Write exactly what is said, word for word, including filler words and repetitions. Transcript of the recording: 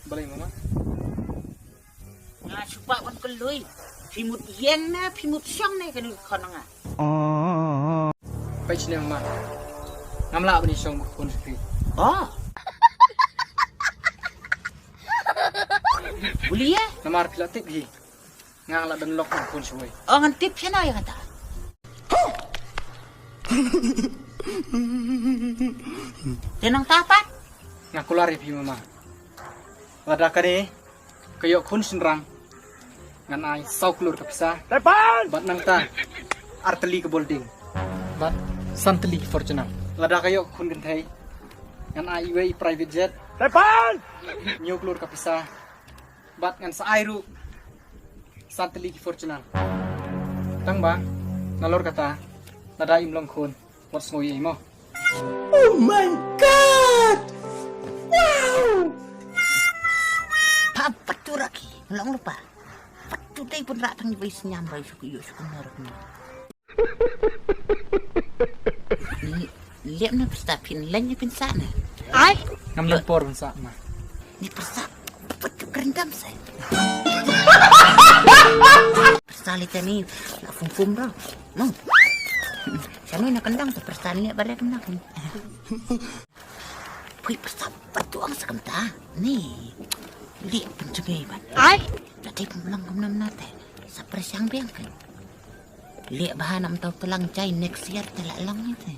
Balei mama? Nga shu pat wan kloi. Phi mut ïeng ne phi mut shong ne kane ka khon nga. Peit shane mama. Ngam lah ban ïashong bad ka khun sha phi. Oh. Balei? Namar phi la tip hi. Nga la don lok bad ka khun shawei. Oh, ngan tip shano ïa kata. Te nangta pat? Nga kular ïa phi mama. Lada kane ka ïoh khun shynrang, ngan ai saw klur ka pisa. Bad nangta ar tylli ka building. Bad san tylli ki Fortuner. Lada ka ïoh khun kynthei, ngan ai iwei i private jet. Hynñiew klur ka pisa. Bad ngan sa ai ruh san tylli ki Fortuner. Tang ba nalor kata, lada im long khun, wat sngew ei mo. Oh my God! Wow! Pa, patu raki, long lupa. Patu dei pun rak tang bai senyam bai suku yu suku norok ni. Ni, liam na pesta pin leng ni pin sa na. Ai? Ngam lem por pin sa ma. Ni pesta patu kerendam sa. Pesta li tani la fum fum ro. No. Sanu na kendang tu pesta ni bare kendang. Pui pyrsa pat tu ang sa kumta. Ni. Lieh pynjngai ban. Ai. Jadi pynlang kumnam na te. Sa pyrshang biang kan. Lieh bahan am tau telang jai next year te la lang ni te.